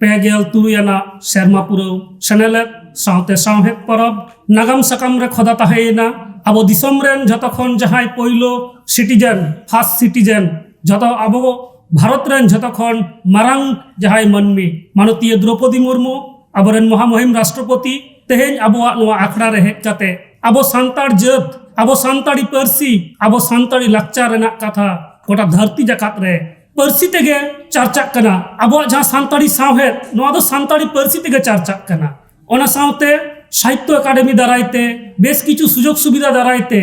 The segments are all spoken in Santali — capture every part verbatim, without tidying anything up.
ᱯᱮ ᱜᱮᱞ ᱛᱩᱨᱩᱭ ᱟᱱᱟᱜ ᱥᱮᱨᱢᱟ ᱯᱩᱨᱟᱹᱣ ᱥᱮᱱᱮᱞᱮᱫ ᱥᱟᱶᱛᱮ ᱥᱟᱶᱦᱮᱫ ᱯᱚᱨᱚᱵᱽ ᱱᱟᱜᱟᱢ ᱥᱟᱠᱟᱢ ᱨᱮ ᱠᱷᱚᱫᱟ ᱛᱟᱦᱮᱸᱭᱮᱱᱟ᱾ ᱟᱵᱚ ᱫᱤᱥᱚᱢ ᱨᱮᱱ ᱡᱷᱚᱛᱚ ᱠᱷᱚᱱ ᱡᱟᱦᱟᱸᱭ ᱯᱳᱭᱞᱳ ᱥᱤᱴᱤᱡᱮᱱ, ᱯᱷᱟᱥᱴ ᱥᱤᱴᱤᱡᱮᱱ, ᱡᱷᱚᱛᱚ ᱟᱵᱚ ᱵᱷᱟᱨᱚᱛ ᱨᱮᱱ ᱡᱷᱚᱛᱚ ᱠᱷᱚᱱ ᱢᱟᱨᱟᱝ ᱡᱟᱦᱟᱸᱭ ᱢᱟᱹᱱᱢᱤ, ᱢᱟᱱᱚᱛᱤᱭᱟᱹ ᱫᱨᱚᱯᱚᱫᱤ ᱢᱩᱨᱢᱩ, ᱟᱵᱚᱨᱮᱱ ᱢᱚᱦᱟᱢᱚᱦᱤᱢ ᱨᱟᱥᱴᱨᱚᱯᱚᱛᱤ, ᱛᱮᱦᱮᱧ ᱟᱵᱚᱣᱟᱜ ᱱᱚᱣᱟ ᱟᱠᱷᱲᱟ ᱨᱮ ᱦᱮᱡ ᱠᱟᱛᱮ ᱟᱵᱚ ᱥᱟᱱᱛᱟᱲ ᱡᱟᱹᱛ, ᱟᱵᱚ ᱥᱟᱱᱛᱟᱲᱤ ᱯᱟᱹᱨᱥᱤ, ᱟᱵᱚ ᱥᱟᱱᱛᱟᱲᱤ ᱞᱟᱠᱪᱟᱨ ᱨᱮᱱᱟᱜ ᱠᱟᱛᱷᱟ ᱜᱚᱴᱟ ᱫᱷᱟᱹᱨᱛᱤ ᱡᱟᱠᱟᱛ ᱨᱮ ᱯᱟᱹᱨᱥᱤ ᱛᱮᱜᱮ ᱪᱟᱨᱪᱟᱜ ᱠᱟᱱᱟ᱾ ᱟᱵᱚᱣᱟᱜ ᱡᱟᱦᱟᱸ ᱥᱟᱱᱛᱟᱲᱤ ᱥᱟᱶᱦᱮᱫ, ᱱᱚᱣᱟ ᱫᱚ ᱥᱟᱱᱛᱟᱲᱤ ᱯᱟᱹᱨᱥᱤ ᱛᱮᱜᱮ ᱪᱟᱨᱪᱟᱜ ᱠᱟᱱᱟ᱾ ᱚᱱᱟ ᱥᱟᱶᱛᱮ ᱥᱟᱦᱤᱛᱛᱚ ᱮᱠᱟᱰᱮᱢᱤ ᱫᱟᱨᱟᱭ ᱛᱮ, ᱵᱮᱥ ᱠᱤᱪᱷᱩ ᱥᱩᱡᱳᱜᱽ ᱥᱩᱵᱤᱫᱷᱟ ᱫᱟᱨᱟᱭ ᱛᱮ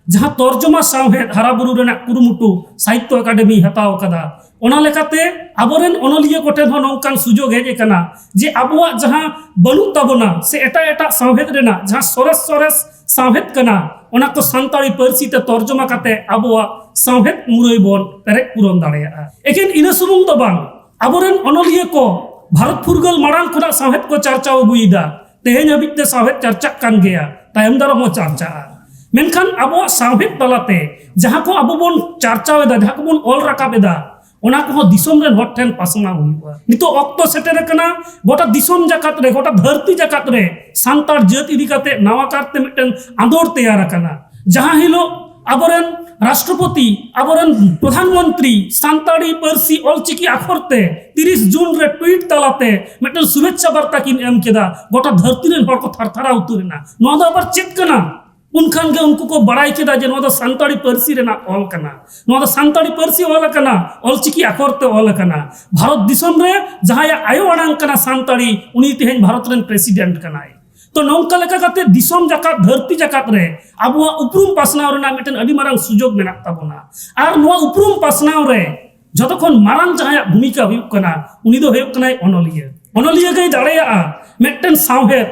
ᱡᱟᱦᱟᱸ ᱛᱚᱨᱡᱚᱢᱟ ᱥᱟᱶᱦᱮᱫ ᱦᱟᱨᱟ ᱵᱩᱨᱩ ᱨᱮᱱᱟᱜ ᱠᱩᱨᱩᱢᱩᱴᱩ ᱥᱟᱦᱤᱛᱛᱚ ᱮᱠᱟᱰᱮᱢᱤ ᱦᱟᱛᱟᱣ ᱟᱠᱟᱫᱟ᱾ ᱚᱱᱟ ᱞᱮᱠᱟᱛᱮ ᱟᱵᱚᱨᱮᱱ ᱚᱱᱚᱞᱤᱭᱟᱹ ᱠᱚᱴᱷᱮᱱ ᱦᱚᱸ ᱱᱚᱝᱠᱟᱱ ᱥᱩᱡᱳᱜᱽ ᱦᱮᱡ ᱟᱠᱟᱱᱟ ᱡᱮ ᱟᱵᱚᱣᱟᱜ ᱡᱟᱦᱟᱸ ᱵᱟᱹᱱᱩᱜ ᱛᱟᱵᱚᱱᱟ ᱥᱮ ᱮᱴᱟᱜ ᱮᱴᱟᱜ ᱥᱟᱶᱦᱮᱫ ᱨᱮᱱᱟᱜ ᱡᱟᱦᱟᱸ ᱥᱚᱨᱮᱥ ᱥᱚᱨᱮᱥ ᱥᱟᱶᱦᱮᱫ ᱠᱟᱱᱟ, ᱚᱱᱟ ᱠᱚ ᱥᱟᱱᱛᱟᱲᱤ ᱯᱟᱹᱨᱥᱤ ᱛᱮ ᱛᱚᱨᱡᱚᱢᱟ ᱠᱟᱛᱮ ᱟᱵᱚᱣᱟᱜ ᱥᱟᱶᱦᱮᱫ ᱢᱩᱨᱟᱹᱭ ᱵᱚᱱ ᱯᱮᱨᱮᱡ ᱯᱩᱨᱚᱱ ᱫᱟᱲᱮᱭᱟᱜᱼᱟ᱾ ᱮᱠᱮᱱ ᱤᱱᱟᱹ ᱥᱩᱢᱩᱝ ᱫᱚ ᱵᱟᱝ, ᱟᱵᱚᱨᱮᱱ ᱚᱱᱚᱞᱤᱭᱟᱹ ᱠᱚ ᱵᱷᱟᱨᱚᱛ ᱯᱷᱩᱨᱜᱟᱹᱞ ᱢᱟᱲᱟᱝ ᱠᱷᱚᱱᱟᱜ ᱥᱟᱶᱦᱮᱫ ᱠᱚ ᱪᱟᱨᱪᱟᱣ ᱟᱹᱜᱩᱭᱮᱫᱟ᱾ ᱛᱮᱦᱮᱧ ᱦᱟᱹᱵᱤᱡ ᱛᱮ ᱥᱟᱶᱦᱮᱫ ᱪᱟᱨᱪᱟᱜ ᱠᱟᱱ ᱜᱮᱭᱟ, ᱛᱟᱭᱚᱢ ᱫᱟᱨᱟᱢ ᱦᱚᱸ ᱪᱟᱨᱪᱟᱜᱼᱟ᱾ ᱢᱮᱱᱠᱷᱟᱱ ᱟᱵᱚᱣᱟᱜ ᱥᱟᱶᱦᱮᱫ ᱛᱟᱞᱟᱛᱮ ᱡᱟᱦᱟᱸ ᱠᱚ ᱟᱵᱚ ᱵᱚᱱ ᱪᱟᱨᱪᱟᱣ ᱮᱫᱟ, ᱡᱟᱦᱟᱸ ᱠᱚᱵᱚᱱ ᱚᱞ ᱨᱟᱠᱟᱵ ᱮᱫᱟ, ᱚᱱᱟ ᱠᱚᱦᱚᱸ ᱫᱤᱥᱚᱢ ᱨᱮᱱ ᱦᱚᱲ ᱴᱷᱮᱱ ᱯᱟᱥᱱᱟᱣ ᱦᱩᱭᱩᱜᱼᱟ᱾ ᱱᱤᱛᱚᱜ ᱚᱠᱛᱚ ᱥᱮᱴᱮᱨ ᱟᱠᱟᱱᱟ, ᱜᱚᱴᱟ ᱫᱤᱥᱚᱢ ᱡᱟᱠᱟᱛ ᱨᱮ, ᱜᱚᱴᱟ ᱫᱷᱟᱹᱨᱛᱤ ᱡᱟᱠᱟᱛ ᱨᱮ ᱥᱟᱱᱛᱟᱲ ᱡᱟᱹᱛ ᱤᱫᱤ ᱠᱟᱛᱮ ᱱᱟᱣᱟ ᱠᱟᱨᱛᱮ ᱢᱤᱫᱴᱮᱱ ᱟᱸᱫᱳᱲ ᱛᱮᱭᱟᱨ ᱟᱠᱟᱱᱟ᱾ ᱡᱟᱦᱟᱸ ᱦᱤᱞᱳᱜ ᱟᱵᱚᱨᱮᱱ ᱨᱟᱥᱴᱨᱚᱯᱚᱛᱤ, ᱟᱵᱚᱨᱮᱱ ᱯᱨᱚᱫᱷᱟᱱ ᱢᱚᱱᱛᱨᱤ ᱥᱟᱱᱛᱟᱲᱤ ᱯᱟᱹᱨᱥᱤ ᱚᱞᱪᱤᱠᱤ ᱟᱠᱷᱚᱨ ᱛᱮ ᱛᱤᱨᱤᱥ ᱡᱩᱱ ᱨᱮ ᱴᱩᱭᱤᱴ ᱛᱟᱞᱟᱛᱮ ᱢᱤᱫᱴᱮᱱ ᱥᱩᱵᱷᱮᱪᱪᱷᱟ ᱵᱟᱨᱛᱟ ᱠᱤᱱ ᱮᱢ ᱠᱮᱫᱟ, ᱜᱚᱴᱟ ᱫᱷᱟᱹᱨᱛᱤ ᱨᱮᱱ ᱦᱚᱲ ᱠᱚ ᱛᱷᱟᱨ ᱛᱷᱟᱨᱟᱣ ᱩᱛᱟᱹᱨ ᱮᱱᱟ᱾ ᱱᱚᱣᱟ ᱫᱚ ᱟᱵᱟᱨ ᱪᱮᱫ ᱠᱟᱱᱟ? ᱩᱱᱠᱷᱟᱱ ᱜᱮ ᱩᱱᱠᱩ ᱠᱚ ᱵᱟᱲᱟᱭ ᱠᱮᱫᱟ ᱡᱮ ᱱᱚᱣᱟ ᱫᱚ ᱥᱟᱱᱛᱟᱲᱤ ᱯᱟᱹᱨᱥᱤ ᱨᱮᱱᱟᱜ ᱚᱞ ᱠᱟᱱᱟ, ᱱᱚᱣᱟ ᱫᱚ ᱥᱟᱱᱛᱟᱲᱤ ᱯᱟᱹᱨᱥᱤ ᱚᱞ ᱟᱠᱟᱱᱟ, ᱚᱞᱪᱤᱠᱤ ᱟᱠᱷᱚᱨ ᱛᱮ ᱚᱞ ᱟᱠᱟᱱᱟ᱾ ᱵᱷᱟᱨᱚᱛ ᱫᱤᱥᱚᱢ ᱨᱮ ᱡᱟᱦᱟᱸᱭᱟᱜ ᱟᱭᱳ ᱟᱲᱟᱝ ᱠᱟᱱᱟ ᱥᱟᱱᱛᱟᱲᱤ, ᱩᱱᱤ ᱛᱮᱦᱮᱧ ᱵᱷᱟᱨᱚᱛ ᱨᱮᱱ ᱯᱨᱮᱥᱤᱰᱮᱱᱴ ᱠᱟᱱᱟᱭ᱾ ᱛᱚ ᱱᱚᱝᱠᱟ ᱞᱮᱠᱟ ᱠᱟᱛᱮ ᱫᱤᱥᱚᱢ ᱡᱟᱠᱟᱛ, ᱫᱷᱟᱹᱨᱛᱤ ᱡᱟᱠᱟᱛ ᱨᱮ ᱟᱵᱚᱣᱟᱜ ᱩᱯᱨᱩᱢ ᱯᱟᱥᱱᱟᱣ ᱨᱮᱱᱟᱜ ᱢᱤᱫᱴᱮᱱ ᱟᱹᱰᱤ ᱢᱟᱨᱟᱝ ᱥᱩᱡᱳᱜᱽ ᱢᱮᱱᱟᱜ ᱛᱟᱵᱚᱱᱟ᱾ ᱟᱨ ᱱᱚᱣᱟ ᱩᱯᱨᱩᱢ ᱯᱟᱥᱱᱟᱣ ᱨᱮ ᱡᱷᱚᱛᱚ ᱠᱷᱚᱱ ᱢᱟᱨᱟᱝ ᱡᱟᱦᱟᱸᱭᱟᱜ ᱵᱷᱩᱢᱤᱠᱟ ᱦᱩᱭᱩᱜ ᱠᱟᱱᱟ, ᱩᱱᱤ ᱫᱚ ᱦᱩᱭᱩᱜ ᱠᱟᱱᱟᱭ ᱚᱱᱚᱞᱤᱭᱟᱹ᱾ ᱚᱱᱚᱞᱤᱭᱟᱹ ᱜᱮᱭ ᱫᱟᱲᱮᱭᱟᱜᱼᱟ ᱢᱤᱫᱴᱮᱱ ᱥᱟᱶᱦᱮᱫ,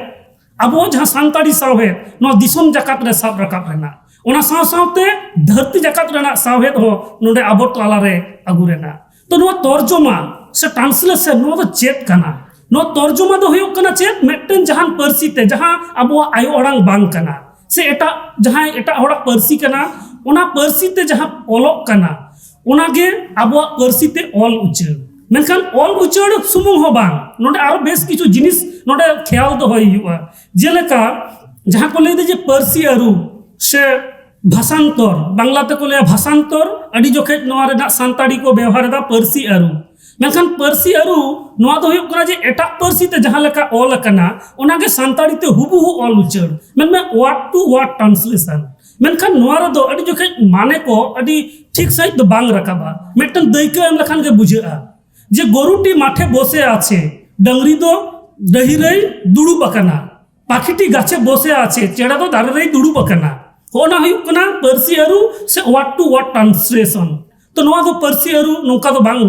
ᱟᱵᱚ ᱡᱟᱦᱟᱸ ᱥᱟᱱᱛᱟᱲᱤ ᱥᱟᱶᱦᱮᱫ, ᱱᱚᱣᱟ ᱫᱤᱥᱚᱢ ᱡᱟᱠᱟᱛ ᱨᱮ ᱥᱟᱵ ᱨᱟᱠᱟᱵ ᱨᱮᱱᱟᱜ, ᱚᱱᱟ ᱥᱟᱶ ᱥᱟᱶᱛᱮ ᱫᱷᱟᱹᱨᱛᱤ ᱡᱟᱠᱟᱛ ᱨᱮᱱᱟᱜ ᱥᱟᱶᱦᱮᱫ ᱦᱚᱸ ᱱᱚᱰᱮ ᱟᱵᱚ ᱛᱟᱞᱟᱨᱮ ᱟᱹᱜᱩ ᱨᱮᱱᱟᱜ᱾ ᱛᱚ ᱱᱚᱣᱟ ᱛᱚᱨᱡᱚᱢᱟ ᱥᱮ ᱴᱨᱟᱱᱥᱞᱮᱥᱚᱱ, ᱱᱚᱣᱟ ᱫᱚ ᱪᱮᱫ ᱠᱟᱱᱟ? ᱱᱚᱣᱟ ᱛᱚᱨᱡᱚᱢᱟ ᱫᱚ ᱦᱩᱭᱩᱜ ᱠᱟᱱᱟ ᱪᱮᱫ? ᱢᱤᱫᱴᱮᱱ ᱡᱟᱦᱟᱱ ᱯᱟᱹᱨᱥᱤ ᱛᱮ, ᱡᱟᱦᱟᱸ ᱟᱵᱚᱣᱟᱜ ᱟᱭᱳ ᱟᱲᱟᱝ ᱵᱟᱝ ᱠᱟᱱᱟ ᱥᱮ ᱮᱴᱟᱜ, ᱡᱟᱦᱟᱸᱭ ᱮᱴᱟᱜ ᱦᱚᱲᱟᱜ ᱯᱟᱹᱨᱥᱤ ᱠᱟᱱᱟ, ᱚᱱᱟ ᱯᱟᱹᱨᱥᱤ ᱛᱮ ᱡᱟᱦᱟᱸ ᱚᱞᱚᱜ ᱠᱟᱱᱟ, ᱚᱱᱟᱜᱮ ᱟᱵᱚᱣᱟᱜ ᱯᱟᱹᱨᱥᱤ ᱛᱮ ᱚᱞ ᱩᱪᱟᱹᱲ᱾ ᱢᱮᱱᱠᱷᱟᱱ ᱚᱞ ᱩᱪᱟᱹᱲ ᱥᱩᱢᱩᱝ ᱦᱚᱸ ᱵᱟᱝ, ᱱᱚᱰᱮ ᱟᱨᱚ ᱵᱮᱥ ᱠᱤᱪᱷᱩ ᱡᱤᱱᱤᱥ ᱱᱚᱰᱮ ᱠᱷᱮᱭᱟᱞ ᱫᱚᱦᱚᱭ ᱦᱩᱭᱩᱜᱼᱟ᱾ ᱡᱮᱞᱮᱠᱟ ᱡᱟᱦᱟᱸ ᱠᱚ ᱞᱟᱹᱭᱫᱟ ᱡᱮ ᱯᱟᱹᱨᱥᱤ ᱟᱹᱨᱩ ᱥᱮ ᱵᱷᱟᱥᱟᱱᱛᱚᱨ, ᱵᱟᱝᱞᱟ ᱛᱮᱠᱚ ᱞᱟᱹᱭᱟ ᱵᱷᱟᱥᱟᱱᱛᱚᱨ, ᱟᱹᱰᱤ ᱡᱚᱠᱷᱮᱡ ᱱᱚᱣᱟ ᱨᱮᱱᱟᱜ ᱥᱟᱱᱛᱟᱲᱤ ᱠᱚ ᱵᱮᱣᱦᱟᱨ ᱮᱫᱟ ᱯᱟᱹᱨᱥᱤ ᱟᱹᱨᱩ᱾ ᱢᱮᱱᱠᱷᱟᱱ ᱯᱟᱹᱨᱥᱤ ᱟᱹᱨᱩ ᱱᱚᱣᱟ ᱫᱚ ᱦᱩᱭᱩᱜ ᱠᱟᱱᱟ ᱡᱮ ᱮᱴᱟᱜ ᱯᱟᱹᱨᱥᱤ ᱛᱮ ᱡᱟᱦᱟᱸ ᱞᱮᱠᱟ ᱚᱞ ᱟᱠᱟᱱᱟ, ᱚᱱᱟᱜᱮ ᱥᱟᱱᱛᱟᱲᱤ ᱛᱮ ᱦᱩᱵᱩᱦᱩ ᱚᱞ ᱩᱪᱟᱹᱲ, ᱢᱮᱱᱢᱮ word to word translation᱾ ᱢᱮᱱᱠᱷᱟᱱ ᱱᱚᱣᱟ ᱨᱮᱫᱚ ᱟᱹᱰᱤ ᱡᱚᱠᱷᱮᱡ ᱢᱟᱱᱮ ᱠᱚ ᱟᱹᱰᱤ ᱴᱷᱤᱠ ᱥᱟᱺᱦᱤᱡ ᱫᱚ ᱵᱟᱝ ᱨᱟᱠᱟᱵᱟ᱾ ᱢᱤᱫᱴᱟᱝ ᱫᱟᱹᱭᱠᱟᱹ ᱮᱢ ᱞᱮᱠᱷᱟᱱ ᱜᱮ ᱵᱩᱡᱷᱟᱹᱜᱼᱟ ᱡᱮ ᱜᱚᱨᱩᱴᱤ ᱢᱟᱴᱷᱮ ᱵᱚᱥᱮ ᱟᱪᱷᱮ, ᱰᱟᱹᱝᱨᱤ ᱫᱚ ᱰᱟᱹᱦᱤ ᱨᱮᱭ ᱫᱩᱲᱩᱵ ᱟᱠᱟᱱᱟ᱾ ᱯᱟᱠᱷᱤᱴᱤ ᱜᱟᱪᱷᱮ ᱵᱚᱥᱮ ᱟᱪᱷᱮ, ᱪᱮᱬᱮ ᱫᱚ ᱫᱟᱨᱮ ᱨᱮᱭ ᱫᱩᱲᱩᱵ ᱟᱠᱟᱱᱟ᱾ ᱦᱚᱸᱜᱼᱚ ᱱᱟ ᱦᱩᱭᱩᱜ ᱠᱟᱱᱟ ᱯᱟᱹᱨᱥᱤ ᱟᱹᱨᱩ ᱥᱮ word to word translation᱾ ᱛᱚ ᱱᱚᱣᱟ ᱫᱚ ᱯᱟᱹᱨᱥᱤ ᱟᱹᱨᱩ ᱱᱚᱝᱠᱟ ᱫᱚ ᱵᱟᱝ,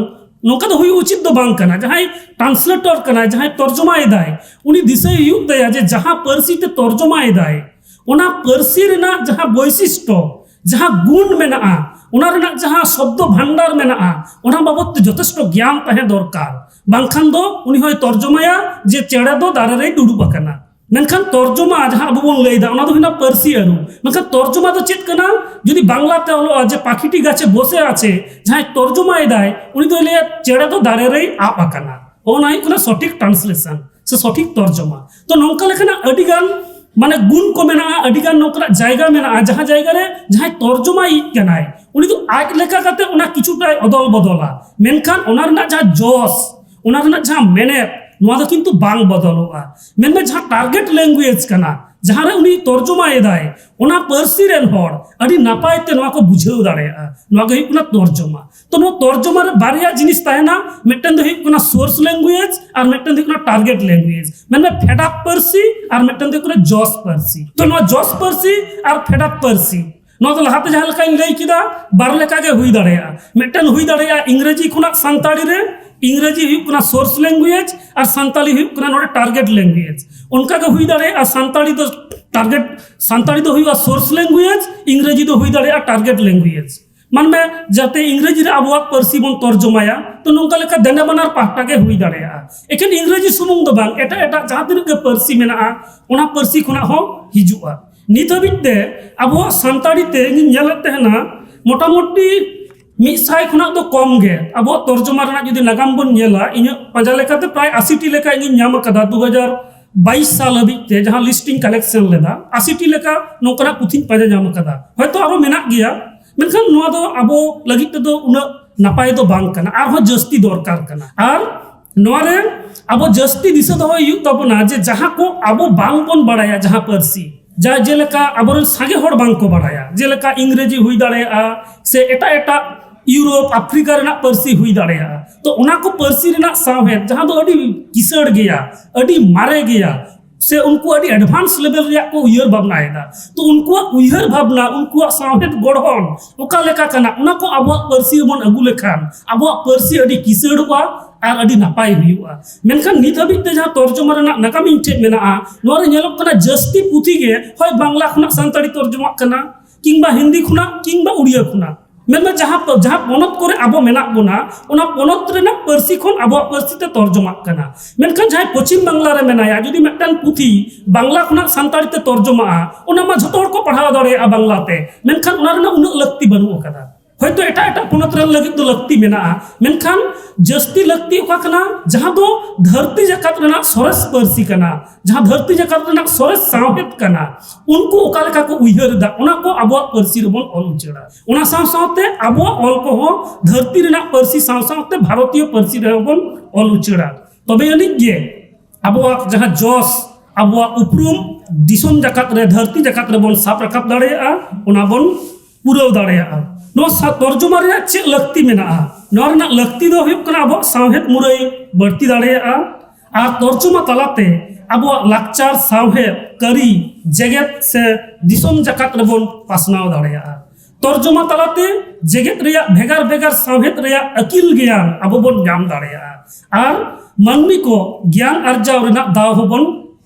ᱱᱚᱝᱠᱟ ᱫᱚ ᱦᱩᱭᱩᱜ ᱩᱪᱤᱛ ᱫᱚ ᱵᱟᱝ ᱠᱟᱱᱟ᱾ ᱡᱟᱦᱟᱸᱭ translator ᱠᱟᱱᱟᱭ, ᱡᱟᱦᱟᱸᱭ ᱛᱚᱨᱡᱚᱢᱟᱭᱮᱫᱟᱭ, ᱩᱱᱤ ᱫᱤᱥᱟᱹᱭ ᱦᱩᱭᱩᱜ ᱛᱟᱭᱟ ᱡᱮ ᱡᱟᱦᱟᱸ ᱯᱟᱹᱨᱥᱤ ᱛᱮ ᱛᱚᱨᱡᱚᱢᱟᱭᱮᱫᱟᱭ, ᱚᱱᱟ ᱯᱟᱹᱨᱥᱤ ᱨᱮᱱᱟᱜ ᱡᱟᱦᱟᱸ ᱵᱳᱭᱥᱤᱥᱴᱚ, ᱡᱟᱦᱟᱸ ᱜᱩᱱ ᱢᱮᱱᱟᱜᱼᱟ, ᱚᱱᱟ ᱨᱮᱱᱟᱜ ᱡᱟᱦᱟᱸ ᱥᱚᱵᱫᱚ ᱵᱷᱟᱱᱰᱟᱨ ᱢᱮᱱᱟᱜᱼᱟ, ᱚᱱᱟ ᱵᱟᱵᱚᱫ ᱛᱮ ᱡᱚᱛᱷᱮᱥᱴᱚ ᱜᱮᱭᱟᱱ ᱛᱟᱦᱮᱸ ᱫᱚᱨᱠᱟᱨ᱾ ᱵᱟᱝᱠᱷᱟᱱ ᱫᱚ ᱩᱱᱤ ᱦᱚᱸᱭ ᱛᱚᱨᱡᱚᱢᱟᱭᱟ ᱡᱮ ᱪᱮᱬᱮ ᱫᱚ ᱫᱟᱨᱮ ᱨᱮᱭ ᱫᱩᱲᱩᱵ ᱟᱠᱟᱱᱟ᱾ ᱢᱮᱱᱠᱷᱟᱱ ᱛᱚᱨᱡᱚᱢᱟ ᱡᱟᱦᱟᱸ ᱟᱵᱚ ᱵᱚᱱ ᱞᱟᱹᱭᱫᱟ, ᱚᱱᱟ ᱫᱚ ᱦᱩᱭᱱᱟ ᱯᱟᱹᱨᱥᱤ ᱟᱹᱨᱩ᱾ ᱢᱮᱱᱠᱷᱟᱱ ᱛᱚᱨᱡᱚᱢᱟ ᱫᱚ ᱪᱮᱫ ᱠᱟᱱᱟ? ᱡᱩᱫᱤ ᱵᱟᱝᱞᱟ ᱛᱮ ᱚᱞᱚᱜᱼᱟ ᱡᱮ ᱯᱟᱠᱷᱤᱴᱤ ᱜᱟᱪᱷᱮ ᱵᱚᱥᱮ ᱟᱪᱷᱮ, ᱡᱟᱦᱟᱸᱭ ᱛᱚᱨᱡᱚᱢᱟᱭᱮᱫᱟᱭ ᱩᱱᱤ ᱫᱚᱭ ᱞᱟᱹᱭᱟ ᱪᱮᱬᱮ ᱫᱚ ᱫᱟᱨᱮ ᱨᱮᱭ ᱟᱵ ᱟᱠᱟᱱᱟ᱾ ᱚᱱᱟ ᱦᱩᱭᱩᱜ ᱠᱟᱱᱟ ᱥᱚᱴᱷᱤᱠ translation ᱥᱮ ᱥᱚᱴᱷᱤᱠ ᱛᱚᱨᱡᱚᱢᱟ᱾ ᱛᱚ ᱱᱚᱝᱠᱟ ᱞᱮᱠᱟᱱᱟᱜ ᱟᱹᱰᱤᱜᱟᱱ ᱢᱟᱱᱮ ᱜᱩᱱ ᱠᱚ ᱢᱮᱱᱟᱜᱼᱟ, ᱟᱹᱰᱤᱜᱟᱱ ᱱᱚᱝᱠᱟᱱᱟᱜ ᱡᱟᱭᱜᱟ ᱢᱮᱱᱟᱜᱼᱟ ᱡᱟᱦᱟᱸ ᱡᱟᱭᱜᱟ ᱨᱮ ᱡᱟᱦᱟᱸᱭ ᱛᱚᱨᱡᱚᱢᱟᱭᱤᱡ ᱠᱟᱱᱟᱭ ᱩᱱᱤ ᱫᱚ ᱟᱡ ᱞᱮᱠᱟ ᱠᱟᱛᱮ ᱚᱱᱟ ᱠᱤᱪᱷᱩᱴᱟᱭ ᱚᱫᱚᱞ ᱵᱚᱫᱚᱞᱟ, ᱢᱮᱱᱠᱷᱟᱱ ᱚᱱᱟ ᱨᱮᱱᱟᱜ ᱡᱟᱦᱟᱸ ᱡᱚᱥ, ᱚᱱᱟ ᱨᱮᱱᱟᱜ ᱡᱟᱦᱟᱸ ᱢᱮᱱᱮᱛ, ᱱᱚᱣᱟ ᱫᱚ ᱠᱤᱱᱛᱩ ᱵᱟᱝ ᱵᱚᱫᱚᱞᱚᱜᱼᱟ᱾ ᱢᱮᱱᱢᱮ ᱡᱟᱦᱟᱸ target language ᱠᱟᱱᱟ, ᱡᱟᱦᱟᱸ ᱨᱮ ᱩᱱᱤ ᱛᱚᱨᱡᱚᱢᱟᱭᱮᱫᱟᱭ, ᱚᱱᱟ ᱯᱟᱹᱨᱥᱤ ᱨᱮᱱ ᱦᱚᱲ ᱟᱹᱰᱤ ᱱᱟᱯᱟᱭ ᱛᱮ ᱱᱚᱣᱟ ᱠᱚ ᱵᱩᱡᱷᱟᱹᱣ ᱫᱟᱲᱮᱭᱟᱜᱼᱟ᱾ ᱱᱚᱣᱟ ᱜᱮ ᱦᱩᱭᱩᱜ ᱠᱟᱱᱟ ᱛᱚᱨᱡᱚᱢᱟ᱾ ᱛᱚ ᱱᱚᱣᱟ ᱛᱚᱨᱡᱚᱢᱟ ᱨᱮ ᱵᱟᱨᱭᱟ ᱡᱤᱱᱤᱥ ᱛᱟᱦᱮᱱᱟ, ᱢᱤᱫᱴᱮᱱ ᱫᱚ ᱦᱩᱭᱩᱜ ᱠᱟᱱᱟ source language ᱟᱨ ᱢᱤᱫᱴᱮᱱ ᱫᱚ ᱦᱩᱭᱩᱜ ᱠᱟᱱᱟ target language᱾ ᱢᱮᱱᱢᱮ ᱯᱷᱮᱰᱟᱛ ᱯᱟᱹᱨᱥᱤ ᱟᱨ ᱢᱤᱫᱴᱮᱱ ᱫᱚ ᱦᱩᱭᱩᱜ ᱠᱟᱱᱟ ᱡᱚᱥ ᱯᱟᱹᱨᱥᱤ᱾ ᱛᱚ ᱱᱚᱣᱟ ᱡᱚᱥ ᱯᱟᱹᱨᱥᱤ ᱟᱨ ᱯᱷᱮᱰᱟᱛ ᱯᱟᱹᱨᱥᱤ, ᱱᱚᱣᱟ ᱫᱚ ᱞᱟᱦᱟᱛᱮ ᱡᱟᱦᱟᱸ ᱞᱮᱠᱟᱧ ᱞᱟᱹᱭ ᱠᱮᱫᱟ, ᱵᱟᱨ ᱞᱮᱠᱟ ᱜᱮ ᱦᱩᱭ ᱫᱟᱲᱮᱭᱟᱜᱼᱟ᱾ ᱢᱤᱫᱴᱮᱱ ᱦᱩᱭ ᱫᱟᱲᱮᱭᱟᱜᱼᱟ ᱤᱝᱨᱮᱡᱤ ᱠᱷᱚᱱᱟᱜ ᱥᱟᱱᱛᱟᱲᱤ ᱨᱮ, ᱤᱝᱨᱮᱡᱤ ᱦᱩᱭᱩᱜ ᱠᱟᱱᱟ source language ᱟᱨ ᱥᱟᱱᱛᱟᱲᱤ ᱦᱩᱭᱩᱜ ᱠᱟᱱᱟ ᱱᱚᱰᱮ target language᱾ ᱚᱱᱠᱟ ᱜᱮ ᱦᱩᱭ ᱫᱟᱲᱮᱭᱟᱜᱼᱟ ᱥᱟᱱᱛᱟᱲᱤ ᱫᱚ target, ᱥᱟᱱᱛᱟᱲᱤ ᱫᱚ ᱦᱩᱭᱩᱜᱼᱟ source language, ᱤᱝᱨᱮᱡᱤ ᱫᱚ ᱦᱩᱭ ᱫᱟᱲᱮᱭᱟᱜᱼᱟ target language᱾ ᱢᱟᱱᱢᱮ ᱡᱟᱛᱮ ᱤᱝᱨᱮᱡᱤ ᱨᱮ ᱟᱵᱚᱣᱟᱜ ᱯᱟᱹᱨᱥᱤ ᱵᱚᱱ ᱛᱚᱨᱡᱚᱢᱟᱭᱟ, ᱛᱚ ᱱᱚᱝᱠᱟ ᱞᱮᱠᱟ ᱫᱮᱱᱮ ᱵᱟᱱᱟᱨ ᱯᱟᱦᱴᱟ ᱜᱮ ᱦᱩᱭ ᱫᱟᱲᱮᱭᱟᱜᱼᱟ᱾ ᱮᱠᱮᱱ ᱤᱝᱨᱮᱡᱤ ᱥᱩᱢᱩᱝ ᱫᱚ ᱵᱟᱝ, ᱮᱴᱟᱜ ᱮᱴᱟᱜ ᱡᱟᱦᱟᱸ ᱛᱤᱱᱟᱹᱜ ᱜᱮ ᱯᱟᱹᱨᱥᱤ ᱢᱮᱱᱟᱜᱼᱟ, ᱚᱱᱟ ᱯᱟᱹᱨᱥᱤ ᱠᱷᱚᱱᱟᱜ ᱦᱚᱸ ᱦᱤᱡᱩᱜᱼᱟ᱾ ᱱᱤᱛ ᱦᱟᱹᱵᱤᱡ ᱛᱮ ᱟᱵᱚᱣᱟᱜ ᱥᱟᱱᱛᱟᱲᱤ ᱛᱮ ᱤᱧᱤᱧ ᱧᱮᱞᱮᱫ ᱛᱟᱦᱮᱱᱟ, ᱢᱚᱴᱟᱢᱩᱴᱤ ᱢᱤᱫ ᱥᱟᱭ ᱠᱷᱚᱱᱟᱜ ᱫᱚ ᱠᱚᱢ ᱜᱮ ᱟᱵᱚᱣᱟᱜ ᱛᱚᱨᱡᱚᱢᱟ ᱨᱮᱱᱟᱜ ᱡᱩᱫᱤ ᱱᱟᱜᱟᱢ ᱵᱚᱱ ᱧᱮᱞᱟ, ᱤᱧᱟᱹᱜ ᱯᱟᱸᱡᱟ ᱞᱮᱠᱟᱛᱮ ᱯᱨᱟᱭ ᱟᱥᱤ ᱴᱤ ᱞᱮᱠᱟ ᱤᱧᱤᱧ ᱧᱟᱢ ᱟᱠᱟᱫᱟ᱾ ᱫᱩ ᱦᱟᱡᱟᱨ ᱵᱟᱭᱤᱥ ᱥᱟᱞ ᱦᱟᱹᱵᱤᱡ ᱛᱮ ᱡᱟᱦᱟᱸ ᱞᱤᱥᱴ ᱤᱧ ᱠᱟᱞᱮᱠᱥᱚᱱ ᱞᱮᱫᱟ, ᱟᱥᱤ ᱴᱤ ᱞᱮᱠᱟ ᱱᱚᱝᱠᱟᱱᱟᱜ ᱯᱩᱛᱷᱤᱧ ᱯᱟᱸᱡᱟ ᱧᱟᱢ ᱟᱠᱟᱫᱟ᱾ ᱦᱚᱭᱛᱳ ᱟᱨᱦᱚᱸ ᱢᱮᱱᱟᱜ ᱜᱮᱭᱟ, ᱢᱮᱱᱠᱷᱟᱱ ᱱᱚᱣᱟ ᱫᱚ ᱟᱵᱚ ᱞᱟᱹᱜᱤᱫ ᱛᱮᱫᱚ ᱩᱱᱟᱹᱜ ᱱᱟᱯᱟᱭ ᱫᱚ ᱵᱟᱝ ᱠᱟᱱᱟ, ᱟᱨᱦᱚᱸ ᱡᱟᱹᱥᱛᱤ ᱫᱚᱨᱠᱟᱨ ᱠᱟᱱᱟ᱾ ᱟᱨ ᱱᱚᱣᱟ ᱨᱮ ᱟᱵᱚ ᱡᱟᱹᱥᱛᱤ ᱫᱤᱥᱟᱹ ᱫᱚᱦᱚᱭ ᱦᱩᱭᱩᱜ ᱛᱟᱵᱚᱱᱟ ᱡᱮ ᱡᱟᱦᱟᱸ ᱠᱚ ᱟᱵᱚ ᱵᱟᱝ ᱵᱚᱱ ᱵᱟᱲᱟᱭᱟ, ᱡᱟᱦᱟᱸ ᱯᱟᱹᱨᱥᱤ, ᱡᱟ ᱡᱮᱞᱮᱠᱟ ᱟᱵᱚᱨᱮᱱ ᱥᱟᱸᱜᱮ ᱦᱚᱲ ᱵᱟᱝ ᱠᱚ ᱵᱟᱲᱟᱭᱟ, ᱡᱮᱞᱮᱠᱟ ᱤᱝᱨᱮᱡᱤ ᱦᱩᱭ ᱫᱟᱲᱮᱭᱟᱜᱼᱟ ᱥᱮ ᱮᱴᱟᱜ ᱮᱴᱟᱜ ᱤᱭᱩᱨᱳᱯ, ᱟᱯᱷᱨᱤᱠᱟ ᱨᱮᱱᱟᱜ ᱯᱟᱹᱨᱥᱤ ᱦᱩᱭ ᱫᱟᱲᱮᱭᱟᱜᱼᱟ᱾ ᱛᱚ, ᱚᱱᱟ ᱠᱚ ᱯᱟᱹᱨᱥᱤ ᱨᱮᱱᱟᱜ ᱥᱟᱶᱦᱮᱫ, ᱡᱟᱦᱟᱸ ᱫᱚ ᱟᱹᱰᱤ ᱠᱤᱥᱟᱹᱬ ᱜᱮᱭᱟ, ᱟᱹᱰᱤ ᱢᱟᱨᱮ ᱜᱮᱭᱟ, ᱥᱮ ᱩᱱᱠᱩ ᱟᱹᱰᱤ ᱮᱰᱵᱷᱟᱱᱥ ᱞᱮᱵᱮᱞ ᱨᱮᱭᱟᱜ ᱠᱚ ᱩᱭᱦᱟᱹᱨ ᱵᱷᱟᱵᱽᱱᱟᱭᱮᱫᱟ᱾ ᱛᱚ, ᱩᱱᱠᱩᱣᱟᱜ ᱩᱭᱦᱟᱹᱨ ᱵᱷᱟᱵᱽᱱᱟ, ᱩᱱᱠᱩᱣᱟᱜ ᱥᱟᱶᱦᱮᱫ ᱜᱚᱲᱦᱚᱱ ᱚᱠᱟ ᱞᱮᱠᱟ ᱠᱟᱱᱟ, ᱚᱱᱟ ᱠᱚ ᱟᱵᱚᱣᱟᱜ ᱯᱟᱹᱨᱥᱤ ᱨᱮᱵᱚᱱ ᱟᱹᱜᱩ ᱞᱮᱠᱷᱟᱱ ᱟᱵᱚᱣᱟᱜ ᱯᱟᱹᱨᱥᱤ ᱟᱹᱰᱤ ᱠᱤᱥᱟᱹᱬᱚᱜᱼᱟ ᱟᱨ ᱟᱹᱰᱤ ᱱᱟᱯᱟᱭ ᱦᱩᱭᱩᱜᱼᱟ᱾ ᱢᱮᱱᱠᱷᱟᱱ ᱱᱤᱛ ᱦᱟᱹᱵᱤᱡ ᱛᱮ ᱡᱟᱦᱟᱸ ᱛᱚᱨᱡᱚᱢᱟ ᱨᱮᱱᱟᱜ ᱱᱟᱜᱟᱢ ᱤᱧ ᱴᱷᱮᱱ ᱢᱮᱱᱟᱜᱼᱟ, ᱱᱚᱣᱟ ᱨᱮ ᱧᱮᱞᱚᱜ ᱠᱟᱱᱟ ᱡᱟᱹᱥᱛᱤ ᱯᱩᱛᱷᱤ ᱜᱮ ᱦᱳᱭ ᱵᱟᱝᱞᱟ ᱠᱷᱚᱱᱟᱜ ᱥᱟᱱᱛᱟᱲᱤ ᱛᱚᱨᱡᱚᱢᱟᱜ ᱠᱟᱱᱟ, ᱠᱤᱝᱵᱟ ᱦᱤᱱᱫᱤ ᱠᱷᱚᱱᱟᱜ, ᱠᱤᱝᱵᱟ ᱩᱲᱤᱭᱟ ᱠᱷᱚᱱᱟᱜ᱾ ᱢᱮᱱᱢᱮ ᱡᱟᱦᱟᱸ ᱯᱚ-, ᱡᱟᱦᱟᱸ ᱯᱚᱱᱚᱛ ᱠᱚᱨᱮ ᱟᱵᱚ ᱢᱮᱱᱟᱜ ᱵᱚᱱᱟ, ᱚᱱᱟ ᱯᱚᱱᱚᱛ ᱨᱮᱱᱟᱜ ᱯᱟᱹᱨᱥᱤ ᱠᱷᱚᱱ ᱟᱵᱚᱣᱟᱜ ᱯᱟᱹᱨᱥᱤ ᱛᱮ ᱛᱚᱨᱡᱚᱢᱟᱜ ᱠᱟᱱᱟ᱾ ᱢᱮᱱᱠᱷᱟᱱ ᱡᱟᱦᱟᱸᱭ ᱯᱚᱪᱷᱤᱢ ᱵᱟᱝᱞᱟ ᱨᱮ ᱢᱮᱱᱟᱭᱟ, ᱡᱩᱫᱤ ᱢᱤᱫᱴᱟᱝ ᱯᱩᱛᱷᱤ ᱵᱟᱝᱞᱟ ᱠᱷᱚᱱᱟᱜ ᱥᱟᱱᱛᱟᱲᱤ ᱛᱮ ᱛᱚᱨᱡᱚᱢᱟᱜᱼᱟ, ᱚᱱᱟ ᱢᱟ ᱡᱷᱚᱛᱚ ᱦᱚᱲ ᱠᱚ ᱯᱟᱲᱦᱟᱣ ᱫᱟᱲᱮᱭᱟᱜᱼᱟ ᱵᱟᱝᱞᱟ ᱛᱮ, ᱢᱮᱱᱠᱷᱟᱱ ᱚᱱᱟ ᱨᱮᱱᱟᱜ ᱩᱱᱟᱹᱜ ᱞᱟᱹᱠᱛᱤ ᱵᱟᱹᱱᱩᱜ ᱟᱠᱟᱫᱟ᱾ ᱦᱚᱭᱛᱳ ᱮᱴᱟᱜ ᱮᱴᱟᱜ ᱯᱚᱱᱚᱛ ᱨᱮᱱ ᱞᱟᱹᱜᱤᱫ ᱫᱚ ᱞᱟᱹᱠᱛᱤ ᱢᱮᱱᱟᱜᱼᱟ, ᱢᱮᱱᱠᱷᱟᱱ ᱡᱟᱹᱥᱛᱤ ᱞᱟᱹᱠᱛᱤ ᱚᱠᱟ ᱠᱟᱱᱟ? ᱡᱟᱦᱟᱸ ᱫᱚ ᱫᱷᱟᱹᱨᱛᱤ ᱡᱟᱠᱟᱛ ᱨᱮᱱᱟᱜ ᱥᱚᱨᱮᱥ ᱯᱟᱹᱨᱥᱤ ᱠᱟᱱᱟ, ᱡᱟᱦᱟᱸ ᱫᱷᱟᱹᱨᱛᱤ ᱡᱟᱠᱟᱛ ᱨᱮᱱᱟᱜ ᱥᱚᱨᱮᱥ ᱥᱟᱶᱦᱮᱫ ᱠᱟᱱᱟ, ᱩᱱᱠᱩ ᱚᱠᱟ ᱞᱮᱠᱟ ᱠᱚ ᱩᱭᱦᱟᱹᱨ ᱮᱫᱟ, ᱚᱱᱟ ᱠᱚ ᱟᱵᱚᱣᱟᱜ ᱯᱟᱹᱨᱥᱤ ᱨᱮᱵᱚᱱ ᱚᱞ ᱩᱪᱟᱹᱲᱟ᱾ ᱚᱱᱟ ᱥᱟᱶ ᱥᱟᱶᱛᱮ ᱟᱵᱚᱣᱟᱜ ᱚᱞ ᱠᱚᱦᱚᱸ ᱫᱷᱟᱹᱨᱛᱤ ᱨᱮᱱᱟᱜ ᱯᱟᱹᱨᱥᱤ ᱥᱟᱶ ᱥᱟᱶᱛᱮ ᱵᱷᱟᱨᱚᱛᱤᱭᱚ ᱯᱟᱹᱨᱥᱤ ᱨᱮᱦᱚᱸ ᱵᱚᱱ ᱚᱞ ᱩᱪᱟᱹᱲᱟ᱾ ᱛᱚᱵᱮ ᱟᱹᱱᱤᱡ ᱜᱮ ᱟᱵᱚᱣᱟᱜ ᱡᱟᱦᱟᱸ ᱡᱚᱥ, ᱟᱵᱚᱣᱟᱜ ᱩᱯᱨᱩᱢ ᱫᱤᱥᱚᱢ ᱡᱟᱠᱟᱛ ᱨᱮ, ᱫᱷᱟᱹᱨᱛᱤ ᱡᱟᱠᱟᱛ ᱨᱮᱵᱚᱱ ᱥᱟᱵ ᱨᱟᱠᱟᱵ ᱫᱟᱲᱮᱭᱟᱜᱼᱟ, ᱚᱱᱟ ᱵᱚᱱ ᱯᱩᱨᱟᱹᱣ ᱫᱟᱲᱮᱭᱟᱜᱼᱟ᱾ ᱱᱚᱣᱟ ᱥᱟ-, ᱛᱚᱨᱡᱚᱢᱟ ᱨᱮᱭᱟᱜ ᱪᱮᱫ ᱞᱟᱹᱠᱛᱤ ᱢᱮᱱᱟᱜᱼᱟ? ᱱᱚᱣᱟ ᱨᱮᱱᱟᱜ ᱞᱟᱹᱠᱛᱤ ᱫᱚ ᱦᱩᱭᱩᱜ ᱠᱟᱱᱟ ᱟᱵᱚᱣᱟᱜ ᱥᱟᱶᱦᱮᱫ ᱢᱩᱨᱟᱹᱭ ᱵᱟᱹᱲᱛᱤ ᱫᱟᱲᱮᱭᱟᱜᱼᱟ, ᱟᱨ ᱛᱚᱨᱡᱚᱢᱟ ᱛᱟᱞᱟᱛᱮ ᱟᱵᱚᱣᱟᱜ ᱞᱟᱠᱪᱟᱨ, ᱥᱟᱶᱦᱮᱫ, ᱠᱟᱹᱨᱤ, ᱡᱮᱜᱮᱛ ᱥᱮ ᱫᱤᱥᱚᱢ ᱡᱟᱠᱟᱛ ᱨᱮᱵᱚᱱ ᱯᱟᱥᱱᱟᱣ ᱫᱟᱲᱮᱭᱟᱜᱼᱟ᱾ ᱛᱚᱨᱡᱚᱢᱟ ᱛᱟᱞᱟᱛᱮ ᱡᱮᱜᱮᱛ ᱨᱮᱭᱟᱜ ᱵᱷᱮᱜᱟᱨ ᱵᱷᱮᱜᱟᱨ ᱥᱟᱶᱦᱮᱫ ᱨᱮᱭᱟᱜ ᱟᱹᱠᱤᱞ ᱜᱮᱭᱟᱱ ᱟᱵᱚ ᱵᱚᱱ ᱧᱟᱢ ᱫᱟᱲᱮᱭᱟᱜᱼᱟ, ᱟᱨ ᱢᱟᱹᱱᱢᱤ ᱠᱚ ᱜᱮᱭᱟᱱ ᱟᱨᱡᱟᱣ ᱨᱮᱱᱟᱜ ᱫᱟᱣ ᱦᱚᱸᱵᱚᱱ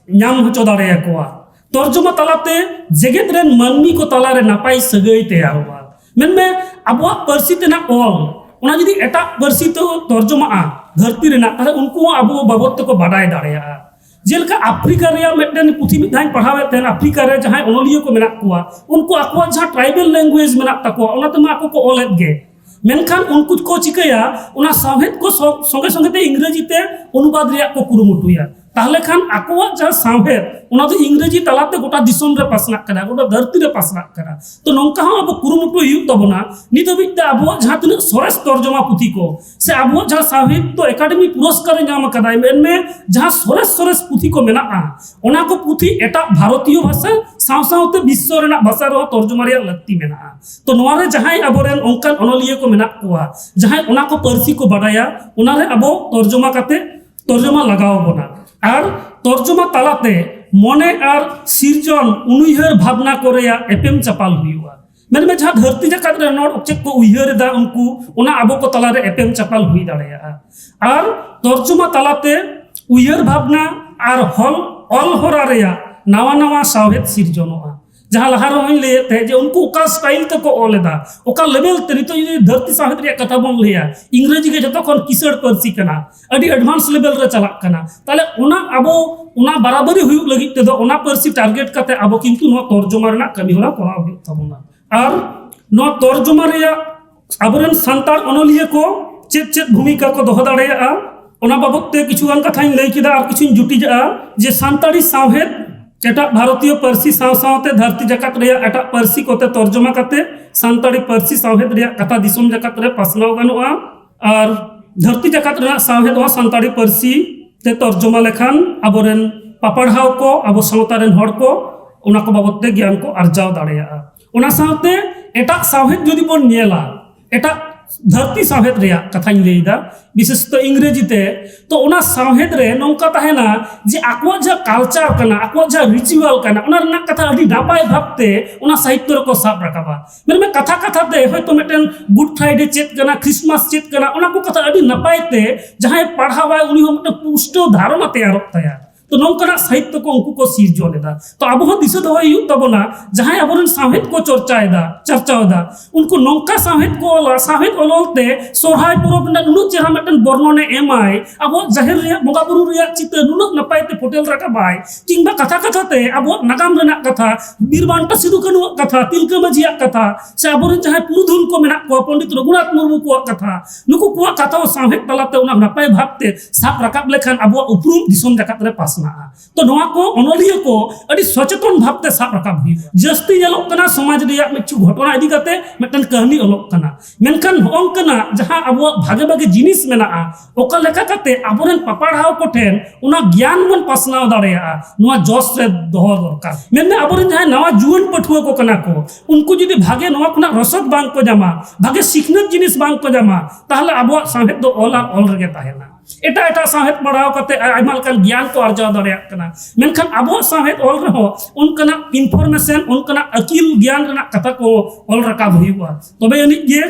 ᱧᱟᱢ ᱦᱚᱪᱚ ᱫᱟᱲᱮᱭᱟᱠᱚᱣᱟ᱾ ᱛᱚᱨᱡᱚᱢᱟ ᱛᱟᱞᱟᱛᱮ ᱡᱮᱜᱮᱛ ᱨᱮᱱ ᱢᱟᱹᱱᱢᱤ ᱠᱚ ᱛᱟᱞᱟᱨᱮ ᱱᱟᱯᱟᱭ ᱥᱟᱹᱜᱟᱹᱭ ᱛᱮᱭᱟᱨᱚᱜᱼᱟ᱾ ᱢᱮᱱᱢᱮ, ᱟᱵᱚᱣᱟᱜ ᱯᱟᱹᱨᱥᱤ ᱛᱮᱱᱟᱜ ᱚᱞ, ᱚᱱᱟ ᱡᱩᱫᱤ ᱮᱴᱟᱜ ᱯᱟᱹᱨᱥᱤ ᱛᱮ ᱛᱚᱨᱡᱚᱢᱟᱜᱼᱟ ᱫᱷᱟᱹᱨᱛᱤ ᱨᱮᱱᱟᱜ, ᱛᱟᱦᱞᱮ ᱩᱱᱠᱩ ᱦᱚᱸ ᱟᱵᱚ ᱵᱟᱵᱚᱫ ᱛᱮᱠᱚ ᱵᱟᱰᱟᱭ ᱫᱟᱲᱮᱭᱟᱜᱼᱟ᱾ ᱡᱮᱞᱮᱠᱟ ᱟᱯᱷᱨᱤᱠᱟ ᱨᱮᱭᱟᱜ ᱢᱤᱫᱴᱮᱱ ᱯᱩᱛᱷᱤ ᱢᱤᱫ ᱫᱷᱟᱣ ᱤᱧ ᱯᱟᱲᱦᱟᱣᱮᱫ ᱛᱟᱦᱮᱸᱱ, ᱟᱯᱷᱨᱤᱠᱟ ᱨᱮ ᱡᱟᱦᱟᱸᱭ ᱚᱱᱚᱞᱤᱭᱟᱹ ᱠᱚ ᱢᱮᱱᱟᱜ ᱠᱚᱣᱟ, ᱩᱱᱠᱩ ᱟᱠᱚᱣᱟᱜ ᱡᱟᱦᱟᱸ ᱴᱨᱟᱭᱵᱮᱞ ᱞᱮᱝᱜᱩᱭᱮᱡᱽ ᱢᱮᱱᱟᱜ ᱛᱟᱠᱚᱣᱟ, ᱚᱱᱟ ᱛᱮᱢᱟ ᱟᱠᱚ ᱠᱚ ᱚᱞᱮᱫ ᱜᱮ, ᱢᱮᱱᱠᱷᱟᱱ ᱩᱱᱠᱩ ᱠᱚ ᱪᱤᱠᱟᱹᱭᱟ, ᱚᱱᱟ ᱥᱟᱶᱦᱮᱫ ᱠᱚ ᱥᱚ- ᱥᱚᱸᱜᱮ ᱥᱚᱸᱜᱮ ᱛᱮ ᱤᱝᱨᱮᱡᱤ ᱛᱮ ᱚᱱᱩᱵᱟᱫ ᱨᱮᱭᱟᱜ ᱠᱚ ᱠᱩᱨᱩᱢᱩᱴᱩᱭᱟ᱾ ᱛᱟᱦᱞᱮ ᱠᱷᱟᱱ ᱟᱠᱚᱣᱟᱜ ᱡᱟᱦᱟᱸ ᱥᱟᱶᱦᱮᱫ, ᱚᱱᱟ ᱫᱚ ᱤᱝᱨᱮᱡᱤ ᱛᱟᱞᱟᱛᱮ ᱜᱚᱴᱟ ᱫᱤᱥᱚᱢ ᱨᱮ ᱯᱟᱥᱱᱟᱜ ᱠᱟᱱᱟ, ᱜᱚᱴᱟ ᱫᱷᱟᱹᱨᱛᱤ ᱨᱮ ᱯᱟᱥᱱᱟᱜ ᱠᱟᱱᱟ᱾ ᱛᱚ, ᱱᱚᱝᱠᱟ ᱦᱚᱸ ᱟᱵᱚ ᱠᱩᱨᱩᱢᱩᱴᱩ ᱦᱩᱭᱩᱜ ᱛᱟᱵᱚᱱᱟ᱾ ᱱᱤᱛ ᱦᱟᱹᱵᱤᱡ ᱛᱮ ᱟᱵᱚᱣᱟᱜ ᱡᱟᱦᱟᱸ ᱛᱤᱱᱟᱹᱜ ᱥᱚᱨᱮᱥ ᱛᱚᱨᱡᱚᱢᱟ ᱯᱩᱛᱷᱤ ᱠᱚ, ᱥᱮ ᱟᱵᱚᱣᱟᱜ ᱡᱟᱦᱟᱸ ᱥᱟᱶᱦᱮᱫ ᱫᱚ ᱮᱠᱟᱰᱮᱢᱤ ᱯᱩᱨᱚᱥᱠᱟᱨ ᱮ ᱧᱟᱢ ᱟᱠᱟᱫᱟᱭ, ᱢᱮᱱᱢᱮ ᱡᱟᱦᱟᱸ ᱥᱚᱨᱮᱥ ᱥᱚᱨᱮᱥ ᱯᱩᱛᱷᱤ ᱠᱚ ᱢᱮᱱᱟᱜᱼᱟ, ᱚᱱᱟ ᱠᱚ ᱯᱩᱛᱷᱤ ᱮᱴᱟᱜ ᱵᱷᱟᱨᱚᱛᱤᱭᱚ ᱵᱷᱟᱥᱟ ᱥᱟᱶ ᱥᱟᱶᱛᱮ ᱵᱤᱥᱥᱚ ᱨᱮᱱᱟᱜ ᱵᱷᱟᱥᱟ ᱨᱮᱦᱚᱸ ᱛᱚᱨᱡᱚᱢᱟ ᱨᱮᱭᱟᱜ ᱞᱟᱹᱠᱛᱤ ᱢᱮᱱᱟᱜᱼᱟ᱾ ᱛᱚ, ᱱᱚᱣᱟ ᱨᱮ ᱡᱟᱦᱟᱸᱭ ᱟᱵᱚᱨᱮᱱ ᱚᱱᱠᱟᱱ ᱚᱱᱚᱞᱤᱭᱟᱹ ᱠᱚ ᱢᱮᱱᱟᱜ ᱠᱚᱣᱟ, ᱡᱟᱦᱟᱸᱭ ᱚᱱᱟ ᱠᱚ ᱯᱟᱹᱨᱥᱤ ᱠᱚ ᱵᱟᱰᱟᱭᱟ, ᱚᱱᱟ ᱨᱮ ᱟᱵᱚ ᱛᱚᱨᱡᱚᱢᱟ ᱠᱟᱛᱮ, ᱛᱚᱨᱡᱚᱢᱟ ᱞᱟᱜᱟᱣ ᱵᱚᱱᱟ᱾ ᱟᱨ ᱛᱚᱨᱡᱚᱢᱟ ᱛᱟᱞᱟᱛᱮ ᱢᱚᱱᱮ ᱟᱨ ᱥᱤᱨᱡᱚᱱ ᱩᱱᱩᱭᱦᱟᱹᱨ ᱵᱷᱟᱵᱽᱱᱟ ᱠᱚ ᱨᱮᱭᱟᱜ ᱮᱯᱮᱢ ᱪᱟᱯᱟᱞ ᱦᱩᱭᱩᱜᱼᱟ᱾ ᱢᱮᱱᱢᱮ, ᱡᱟᱦᱟᱸ ᱫᱷᱟᱹᱨᱛᱤ ᱡᱟᱠᱟᱛ ᱨᱮᱱ ᱦᱚᱲ ᱪᱮᱫ ᱠᱚ ᱩᱭᱦᱟᱹᱨ ᱮᱫᱟ, ᱩᱱᱠᱩ ᱚᱱᱟ ᱟᱵᱚ ᱠᱚ ᱛᱟᱞᱟᱨᱮ ᱮᱯᱮᱢ ᱪᱟᱯᱟᱞ ᱦᱩᱭ ᱫᱟᱲᱮᱭᱟᱜᱼᱟ᱾ ᱟᱨ ᱛᱚᱨᱡᱚᱢᱟ ᱛᱟᱞᱟᱛᱮ ᱩᱭᱦᱟᱹᱨ ᱵᱷᱟᱵᱽᱱᱟ ᱟᱨ ᱦᱚᱞ ᱚᱞ ᱦᱚᱨᱟ ᱨᱮᱭᱟᱜ ᱱᱟᱣᱟ ᱱᱟᱣᱟ ᱥᱟᱶᱦᱮᱫ ᱥᱤᱨᱡᱚᱱᱚᱜᱼᱟ᱾ ᱡᱟᱦᱟᱸ ᱞᱟᱦᱟ ᱨᱮᱦᱚᱸᱧ ᱞᱟᱹᱭᱮᱫ ᱛᱟᱦᱮᱸᱫ ᱡᱮ ᱩᱱᱠᱩ ᱚᱠᱟ ᱥᱴᱟᱭᱤᱞ ᱛᱮᱠᱚ ᱚᱞ ᱮᱫᱟ, ᱚᱠᱟ ᱞᱮᱵᱮᱞ ᱛᱮ, ᱱᱤᱛᱚᱜ ᱡᱩᱫᱤ ᱫᱷᱟᱹᱨᱛᱤ ᱥᱟᱶᱦᱮᱫ ᱨᱮᱭᱟᱜ ᱠᱟᱛᱷᱟ ᱵᱚᱱ ᱞᱟᱹᱭᱟ, ᱤᱝᱨᱮᱡᱤ ᱜᱮ ᱡᱚᱛᱚ ᱠᱷᱚᱱ ᱠᱤᱥᱟᱹᱬ ᱯᱟᱹᱨᱥᱤ ᱠᱟᱱᱟ, ᱟᱹᱰᱤ ᱮᱰᱵᱷᱟᱱᱥ ᱞᱮᱵᱮᱞ ᱨᱮ ᱪᱟᱞᱟᱜ ᱠᱟᱱᱟ᱾ ᱛᱟᱦᱞᱮ ᱚᱱᱟ ᱟᱵᱚ ᱚᱱᱟ ᱵᱟᱨᱟᱵᱟᱨᱤ ᱦᱩᱭᱩᱜ ᱞᱟᱹᱜᱤᱫ ᱛᱮᱫᱚ ᱚᱱᱟ ᱯᱟᱹᱨᱥᱤ ᱴᱟᱨᱜᱮᱴ ᱠᱟᱛᱮ ᱟᱵᱚ ᱠᱤᱱᱛᱩ ᱱᱚᱣᱟ ᱛᱚᱨᱡᱚᱢᱟ ᱨᱮᱱᱟᱜ ᱠᱟᱹᱢᱤ ᱦᱚᱨᱟ ᱠᱚᱨᱟᱣ ᱦᱩᱭᱩᱜ ᱛᱟᱵᱚᱱᱟ᱾ ᱟᱨ ᱱᱚᱣᱟ ᱛᱚᱨᱡᱚᱢᱟ ᱨᱮᱭᱟᱜ ᱟᱵᱚᱨᱮᱱ ᱥᱟᱱᱛᱟᱲ ᱚᱱᱚᱞᱤᱭᱟᱹ ᱠᱚ ᱪᱮᱫ ᱪᱮᱫ ᱵᱷᱩᱢᱤᱠᱟ ᱠᱚ ᱫᱚᱦᱚ ᱫᱟᱲᱮᱭᱟᱜᱼᱟ, ᱚᱱᱟ ᱵᱟᱵᱚᱛ ᱛᱮ ᱠᱤᱪᱷᱩ ᱜᱟᱱ ᱠᱟᱛᱷᱟᱧ ᱞᱟᱹᱭ ᱠᱮᱫᱟ᱾ ᱟᱨ ᱠᱤᱪᱷᱩᱧ ᱡᱩᱴᱤᱡᱟᱜᱼᱟ ᱡᱮ ᱥᱟᱱᱛᱟᱲᱤ ᱥᱟᱶᱦᱮᱫ ᱮᱴᱟᱜ ᱵᱷᱟᱨᱚᱛᱤᱭᱚ ᱯᱟᱹᱨᱥᱤ ᱥᱟᱶ ᱥᱟᱶᱛᱮ ᱫᱷᱟᱹᱨᱛᱤ ᱡᱟᱠᱟᱛ ᱨᱮᱭᱟᱜ ᱮᱴᱟᱜ ᱯᱟᱹᱨᱥᱤ ᱠᱚᱛᱮ ᱛᱚᱨᱡᱚᱢᱟ ᱠᱟᱛᱮ ᱥᱟᱱᱛᱟᱲᱤ ᱯᱟᱹᱨᱥᱤ ᱥᱟᱶᱦᱮᱫ ᱨᱮᱭᱟᱜ ᱠᱟᱛᱷᱟ ᱫᱤᱥᱚᱢ ᱡᱟᱠᱟᱛ ᱨᱮ ᱯᱟᱥᱱᱟᱣ ᱜᱟᱱᱚᱜᱼᱟ᱾ ᱟᱨ ᱫᱷᱟᱹᱨᱛᱤ ᱡᱟᱠᱟᱛ ᱨᱮᱱᱟᱜ ᱥᱟᱶᱦᱮᱫ ᱦᱚᱸ ᱥᱟᱱᱛᱟᱲᱤ ᱯᱟᱹᱨᱥᱤ ᱛᱮ ᱛᱚᱨᱡᱚᱢᱟ ᱞᱮᱠᱷᱟᱱ ᱟᱵᱚᱨᱮᱱ ᱯᱟᱯᱟᱲᱦᱟᱣ ᱠᱚ, ᱟᱵᱚ ᱥᱟᱶᱛᱟ ᱨᱮᱱ ᱦᱚᱲ ᱠᱚ ᱚᱱᱟ ᱠᱚ ᱵᱟᱵᱚᱛ ᱛᱮ ᱜᱮᱭᱟᱱ ᱠᱚ ᱟᱨᱡᱟᱣ ᱫᱟᱲᱮᱭᱟᱜᱼᱟ᱾ ᱚᱱᱟ ᱥᱟᱶᱛᱮ ᱮᱴᱟᱜ ᱥᱟᱶᱦᱮᱫ ᱡᱩᱫᱤ ᱵᱚᱱ ᱧᱮᱞᱟ, ᱮᱴᱟᱜ ᱫᱷᱟᱹᱨᱛᱤ ᱥᱟᱶᱦᱮᱫ ᱨᱮᱭᱟᱜ ᱠᱟᱛᱷᱟᱧ ᱞᱟᱹᱭᱫᱟ, ᱵᱤᱥᱮᱥᱛᱚ ᱤᱝᱨᱮᱡᱤ ᱛᱮ, ᱛᱚ ᱚᱱᱟ ᱥᱟᱶᱦᱮᱫ ᱨᱮ ᱱᱚᱝᱠᱟ ᱛᱟᱦᱮᱱᱟ ᱡᱮ ᱟᱠᱚᱣᱟᱜ ᱡᱟᱦᱟᱸ ᱠᱟᱞᱪᱟᱨ ᱠᱟᱱᱟ, ᱟᱠᱚᱣᱟᱜ ᱡᱟᱦᱟᱸ ᱨᱤᱪᱩᱣᱟᱞ ᱠᱟᱱᱟ, ᱚᱱᱟ ᱨᱮᱱᱟᱜ ᱠᱟᱛᱷᱟ ᱟᱹᱰᱤ ᱱᱟᱯᱟᱭ ᱵᱷᱟᱵᱽᱛᱮ ᱚᱱᱟ ᱥᱟᱦᱤᱛᱛᱚ ᱨᱮᱠᱚ ᱥᱟᱵ ᱨᱟᱠᱟᱵᱟ᱾ ᱢᱮᱱᱢᱮ ᱠᱟᱛᱷᱟ ᱠᱟᱛᱷᱟ ᱛᱮ ᱦᱚᱭᱛᱳ ᱢᱤᱫᱴᱮᱱ ᱜᱩᱰ ᱯᱷᱨᱟᱭᱰᱮ ᱪᱮᱫ ᱠᱟᱱᱟ, ᱠᱷᱨᱤᱥᱢᱟᱥ ᱪᱮᱫ ᱠᱟᱱᱟ, ᱚᱱᱟ ᱠᱚ ᱠᱟᱛᱷᱟ ᱟᱹᱰᱤ ᱱᱟᱯᱟᱭ ᱛᱮ ᱡᱟᱦᱟᱸᱭ ᱯᱟᱲᱦᱟᱣᱟᱭ ᱩᱱᱤ ᱦᱚᱸ ᱢᱤᱫᱴᱮᱱ ᱯᱩᱥᱴᱟᱹᱣ ᱫᱷᱟᱨᱚᱱᱟ ᱛᱮᱭᱟᱨᱚᱜ ᱛᱟᱭᱟ᱾ ᱛᱚ, ᱱᱚᱝᱠᱟᱱᱟᱜ ᱥᱟᱦᱤᱛᱛᱚ ᱠᱚ ᱩᱱᱠᱩ ᱠᱚ ᱥᱤᱨᱡᱚᱱ ᱮᱫᱟ᱾ ᱛᱚ, ᱟᱵᱚ ᱦᱚᱸ ᱫᱤᱥᱟᱹ ᱫᱚᱦᱚᱭ ᱦᱩᱭᱩᱜ ᱛᱟᱵᱚᱱᱟ, ᱡᱟᱦᱟᱸᱭ ᱟᱵᱚᱨᱮᱱ ᱥᱟᱶᱦᱮᱫ ᱠᱚ ᱪᱚᱨᱪᱟᱭᱮᱫᱟ, ᱪᱟᱨᱪᱟᱣ ᱮᱫᱟ, ᱩᱱᱠᱩ ᱱᱚᱝᱠᱟ ᱥᱟᱶᱦᱮᱫ ᱠᱚ ᱚᱞᱟ, ᱥᱟᱶᱦᱮᱫ ᱚᱞ ᱚᱞ ᱛᱮ ᱥᱚᱨᱦᱟᱭ ᱯᱚᱨᱚᱵᱽ ᱨᱮᱱᱟᱜ ᱱᱩᱱᱟᱹᱜ ᱪᱮᱦᱨᱟ ᱢᱤᱫᱴᱮᱱ ᱵᱚᱨᱱᱚᱱᱮ ᱮᱢᱟᱭ, ᱟᱵᱚᱣᱟᱜ ᱡᱟᱦᱮᱨ ᱨᱮᱭᱟᱜ ᱵᱚᱸᱜᱟ ᱵᱩᱨᱩ ᱨᱮᱭᱟᱜ ᱪᱤᱛᱟᱹᱨ ᱱᱩᱱᱟᱹᱜ ᱱᱟᱯᱟᱭ ᱛᱮ ᱯᱷᱩᱴᱮᱞ ᱨᱟᱠᱟᱵᱟᱭ, ᱠᱤᱝᱵᱟ ᱠᱟᱛᱷᱟ ᱠᱟᱛᱷᱟ ᱛᱮ ᱟᱵᱚᱣᱟᱜ ᱱᱟᱜᱟᱢ ᱨᱮᱱᱟᱜ ᱠᱟᱛᱷᱟ, ᱵᱤᱨ ᱵᱟᱱᱴᱟ ᱥᱤᱫᱩ ᱠᱟᱹᱱᱩᱣᱟᱜ ᱠᱟᱛᱷᱟ, ᱛᱤᱞᱠᱟᱹ ᱢᱟᱹᱡᱷᱤᱭᱟᱜ ᱠᱟᱛᱷᱟ, ᱥᱮ ᱟᱵᱚᱨᱮᱱ ᱡᱟᱦᱟᱸᱭ ᱯᱩᱨᱩᱫᱷᱩᱞ ᱠᱚ ᱢᱮᱱᱟᱜ ᱠᱚᱣᱟ, ᱯᱚᱱᱰᱤᱛ ᱨᱚᱜᱷᱩᱱᱟᱛᱷ ᱢᱩᱨᱢᱩ ᱠᱚᱣᱟᱜ ᱠᱟᱛᱷᱟ, ᱱᱩᱠᱩ ᱠᱚᱣᱟᱜ ᱠᱟᱛᱷᱟ ᱦᱚᱸ ᱥᱟᱶᱦᱮᱫ ᱛᱟᱞᱟᱛᱮ ᱚᱱᱟ ᱱᱟᱯᱟᱭ ᱵᱷᱟᱵᱽ ᱛᱮ ᱥᱟᱵ ᱨᱟᱠᱟᱵ ᱞᱮᱠᱷᱟᱱ ᱟᱵᱚᱣᱟᱜ ᱩᱯᱨᱩᱢ ᱫᱤᱥᱚᱢ ᱡᱟᱠᱟᱛ ᱨᱮ ᱯᱟᱥᱱᱟᱜᱼᱟ᱾ ᱛᱚ, ᱱᱚᱣᱟ ᱠᱚ ᱚᱱᱚᱞᱤᱭᱟᱹ ᱠᱚ ᱟᱹᱰᱤ ᱥᱚᱪᱮᱛᱚᱱ ᱵᱷᱟᱵᱽ ᱛᱮ ᱥᱟᱵ ᱨᱟᱠᱟᱵ ᱦᱩᱭᱩᱜᱼᱟ᱾ ᱡᱟᱹᱥᱛᱤ ᱧᱮᱞᱚᱜ ᱠᱟᱱᱟ ᱥᱚᱢᱟᱡᱽ ᱨᱮᱭᱟᱜ ᱠᱤᱪᱷᱩ ᱜᱷᱚᱴᱚᱱᱟ ᱤᱫᱤ ᱠᱟᱛᱮ ᱢᱤᱫᱴᱮᱱ ᱠᱟᱹᱦᱱᱤ ᱚᱞᱚᱜ ᱠᱟᱱᱟ, ᱢᱮᱱᱠᱷᱟᱱ ᱱᱚᱜᱼᱚ ᱱᱚᱝᱠᱟᱱᱟᱜ ᱡᱟᱦᱟᱸ ᱟᱵᱚᱣᱟᱜ ᱵᱷᱟᱜᱮ ᱵᱷᱟᱜᱮ ᱡᱤᱱᱤᱥ ᱢᱮᱱᱟᱜᱼᱟ, ᱚᱠᱟ ᱞᱮᱠᱟ ᱠᱟᱛᱮ ᱟᱵᱚᱨᱮᱱ ᱯᱟᱯᱟᱲᱦᱟᱣ ᱠᱚᱴᱷᱮᱱ ᱚᱱᱟ ᱜᱮᱭᱟᱱ ᱵᱚᱱ ᱯᱟᱥᱱᱟᱣ ᱫᱟᱲᱮᱭᱟᱜᱼᱟ, ᱱᱚᱣᱟ ᱡᱚᱥ ᱨᱮ ᱫᱚᱦᱚ ᱫᱚᱨᱠᱟᱨ᱾ ᱢᱮᱱᱢᱮ ᱟᱵᱚᱨᱮᱱ ᱡᱟᱦᱟᱸᱭ ᱱᱟᱣᱟ ᱡᱩᱣᱟᱹᱱ ᱯᱟᱹᱴᱷᱩᱣᱟᱹ ᱠᱚ ᱠᱟᱱᱟ ᱠᱚ, ᱩᱱᱠᱩ ᱡᱩᱫᱤ ᱵᱷᱟᱜᱮ ᱱᱚᱣᱟ ᱠᱷᱚᱱᱟᱜ ᱨᱚᱥᱚᱫ ᱵᱟᱝ ᱠᱚ ᱧᱟᱢᱟ, ᱵᱷᱟᱜᱮ ᱥᱤᱠᱷᱱᱟᱹᱛ ᱡᱤᱱᱤᱥ ᱵᱟᱝ ᱠᱚ ᱧᱟᱢᱟ, ᱛᱟᱦᱚᱞᱮ ᱟᱵᱚᱣᱟᱜ ᱥᱟᱶᱦᱮᱫ ᱫᱚ ᱚᱞ ᱟᱨ ᱚᱞ ᱨᱮᱜᱮ ᱛᱟᱦᱮᱱᱟ᱾ ᱮᱴᱟᱜ ᱮᱴᱟᱜ ᱥᱟᱶᱦᱮᱫ ᱯᱟᱲᱦᱟᱣ ᱠᱟᱛᱮ ᱟᱭᱢᱟ ᱞᱮᱠᱟᱱ ᱜᱮᱭᱟᱱ ᱠᱚ ᱟᱨᱡᱟᱣ ᱫᱟᱲᱮᱭᱟᱜ ᱠᱟᱱᱟ, ᱢᱮᱱᱠᱷᱟᱱ ᱟᱵᱚᱣᱟᱜ ᱥᱟᱶᱦᱮᱫ ᱚᱞ ᱨᱮᱦᱚᱸ ᱚᱱᱠᱟᱱᱟᱜ ᱤᱱᱯᱷᱚᱨᱢᱮᱥᱚᱱ, ᱚᱱᱠᱟᱱᱟᱜ ᱟᱹᱠᱤᱞ ᱜᱮᱭᱟᱱ ᱨᱮᱱᱟᱜ ᱠᱟᱛᱷᱟ ᱠᱚ ᱚᱞ ᱨᱟᱠᱟᱵ ᱦᱩᱭᱩᱜᱼᱟ᱾ ᱛᱚᱵᱮ ᱟᱹᱱᱤᱡ ᱜᱮ